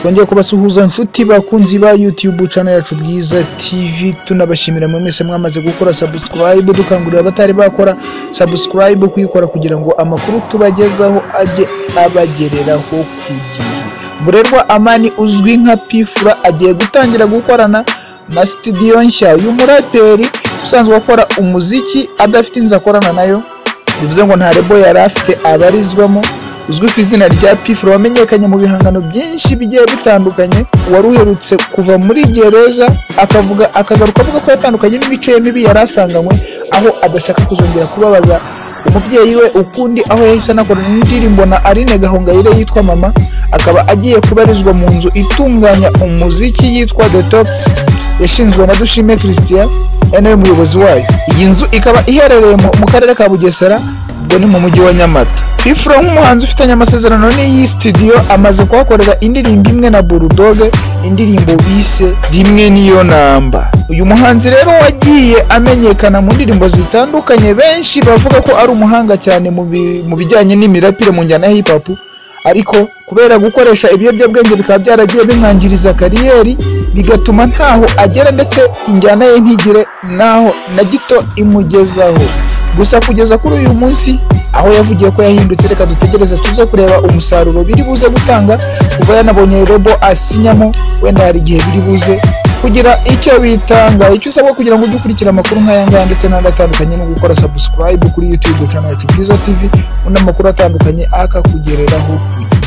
Twongeye kubasuhuza nshuti bakunzi ba YouTube channel yacu Bwiza TV, tunabashimira mwe mwese mwamaze gukora subscribe, dukangurira abatari bakora subscribe kuyikora kugira ngo amakuru tubagezaho ajye abagereraho ku gihe. Murerwa Amani uzwi nka P Fla agiye gutangira gukorana na studio nshya y'umuraperi usanzwe akora umuziki adafite inzu akorana nayo, bivuze ngo nta label yari afite abarizwamo, uzwi ku izina rya P Fla wamenyekanye mu bihangano byinshi bigiye bitandukanye, wari uherutse kuva muri gereza akavuga akagaruka avuga ko yatandukanye n'imico ye mibi yari asanganywe, aho adashaka kuzongera kubabaza umubyeyi we ukundi, aho yahise anakorana indirimbo na Aline Gahongayire yitwa Mama, akaba agiye kubarizwa mu nzu itunganya umuziki yitwa The Tox yashinzwe na Dushime Christian ari nawe muyobozi wayo. Iyi nzu ikaba iherereye mu karere ka Bugesera, ubwo ni mu mujyi wa Nyamata. P Fla nk'umuhanzi ufitanye amasezerano n'iyi studio amaze kuhakorera indirimbo imwe na Bulldog, indirimbo bise Rimwe Niyo Namba. Uyu muhanzi rero wagiye amenyekana mu ndirimbo zitandukanye, benshi bavuga ko ari umuhanga cyane mu bijyanye n'imirapire mu njyana ya hip hop, ariko kubera gukoresha ibiyobyabwenge bikaba byaragiye bimwangiriza kariyeri, bigatuma ntaho agera ndetse injyana ye ntigire naho na gito imugezaho. Gusa kugeza kuri uyu munsi aho yavugiye ko yahindutse, reka dutegereze tuze kureba umusaruro biri buze gutanga kuva yanabonye label asinyamo, wenda hari igihe biri buze kugira icyo bitanga. Icyo usabwa kugira ngo ujye ukurikira amakuru nk'aya ngaya ndetse n'andi atandukanye ni ugukora subscribe kuri YouTube channel yacu Bwiza TV, undi amakuru atandukanye akakugereraho ku gihe.